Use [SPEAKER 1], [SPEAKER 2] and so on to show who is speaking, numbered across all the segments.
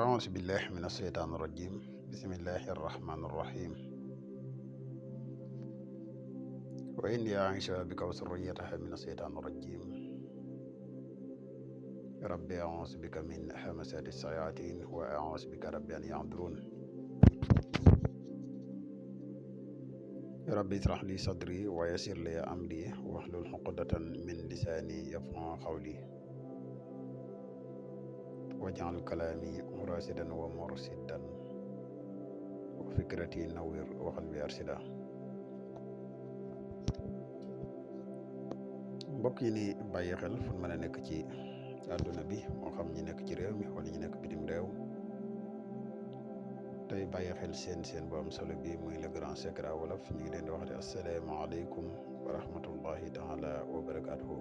[SPEAKER 1] أعوذ بالله من الشيطان الرجيم. بسم الله الرحمن الرحيم. وإني أعيش بك وذريتها من الشيطان الرجيم. ربي أعوذ بك من همزات الشياطين وأعوذ بك ربي أن يحضرون. ربي اشرح لي صدري ويسر لي أمري واحلل عقدة من لساني يفقهوا قولي واجعل كلامي راشدا ومرشدا وفكرتي نوير وقلبي أرشدا. mbokk yi ni bàyyi xel fu mën a nekk ci àdduna bi moo xam ñi nekk ci réew mi wala ñi nekk bitim réew tey bàyyi xel seen bu am solo bi muy le grand secret wolof ñu ngi leen di wax de asalaamaaleykum wa rahmatullahi taala wa barakatuhu.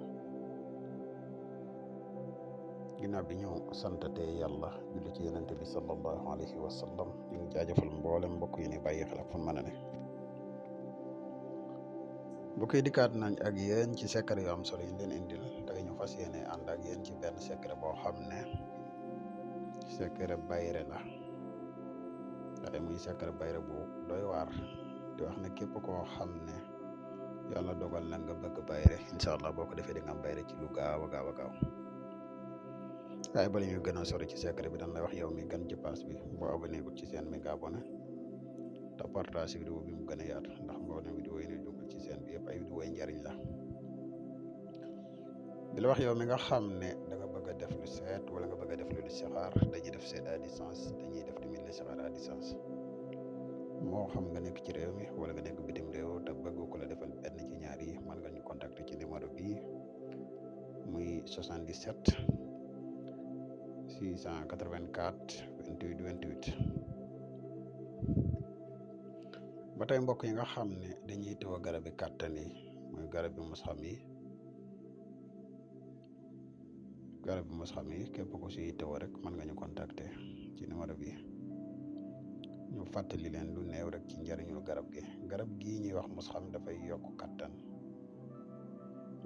[SPEAKER 1] ginnaaw bi ñu santate yàlla julli ci yonente bi sallallahu alayhi wa sallam ñu ngi jaajëfal mboolem mbokk yi ni bàyyi xel ak fu mën a ne. mbokk yi dikkaat nañ ak yéen ci secret yu am solo yi leen indil tey ñu fas yéene ànd ak yéen ci benn secret boo xam ne secret bayre la waaye muy secret bayre bu doy waar di wax ne képp koo xam ne yàlla dogal na nga bëgg bayre incha allah boo ko defee di nga am bayre ci lu gaaw a gaaw a gaaw. waaye bala ñu gën a sori ci secret bi dañ lay wax yow mi gan ci pass bi boo abonné gu ci seen mi nga abonné te partage vidéo bi mu gën a yaatu ndax mboolem vidéo yi ne dugg ci seen bi yëpp ay vidéo yi njariñ la. di la wax yow mi nga xam ne da nga bëgg a def lu seet wala nga bëgg a def lu listixaar dañuy def seet à distance dañuy def tamit listixaar à distance moo xam nga nekk ci réew mi wala nga nekk bitim réew te bëgg ko la defal benn ci ñaar yi mën nga ñu contacter ci numéro bi muy 77 684 28 28. ba tey mbokk yi nga xam ne dañuy teew garabi kàttan yi muy garabi mosxam yi képp ku si teew rek mën nga ñu contacter ci numéro bi ñu fàttali leen lu néew rek ci njëriñul garab gii ñuy wax mosxam dafay yokk kàttan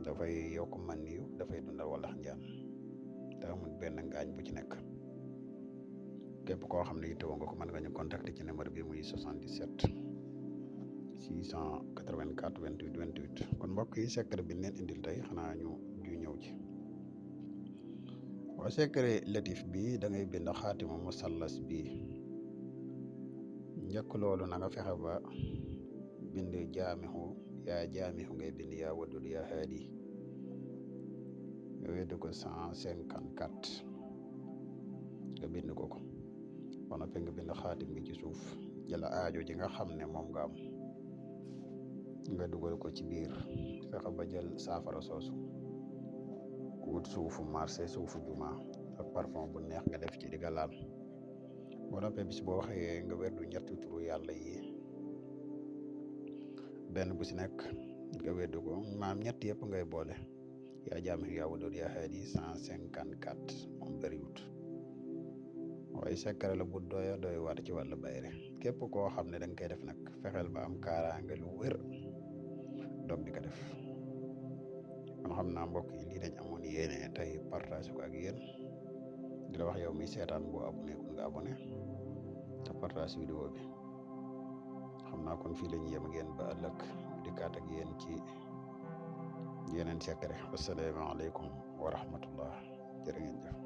[SPEAKER 1] dafay yokk maniyu dafay dundal walax njaan te amul benn ngaañ bu ci nekk. képp koo xam ne yittewoo nga ko mën nga ñu contacter ci numéro bi muy 77 684 28 28. kon mbokk yi secret bi leen indil tey xanaa ñu ñëw ci waa secret latif bi da ngay bind xaatimu musallas bi njëkk loolu na nga fexe ba bind jaamixu ngay bind yaa wadud yaa haadi nga wedd ko 154 nga bind ko ba noppi nga bind xaatim bi ci suuf jëla aajo ji nga xam ne moom nga am nga dugal ko ci biir fexe ba jël saafara soosu wut suufu marché suufu juma ak parfum bu neex nga def ci digga laal boo noppee bis boo waxee nga werdu ñetti turu yàlla yi benn bu si nekk nga weddu ko maam ñett yëpp ngay boole yaa jaami yaa wadud yaa haadi 154 moom bëriwut waaye secret la bu doy war ci wàllu bayre képp koo xam ne da nga koy def nag fexeel ba am kaaraange lu wér doog di ko def. kon xam naa mbokk yi lii dañ amoon yéene tey partage ko ak yéen di la wax yow mi seetaan boo abonné kun nga abonné te partage vidéo bi xam naa kon fii la ñu yem ak yéen ba ëllëg dikkaat ak yéen ci yeneen secret. asalaamaaleykum wa rahmatullah jërë ngeen jëf.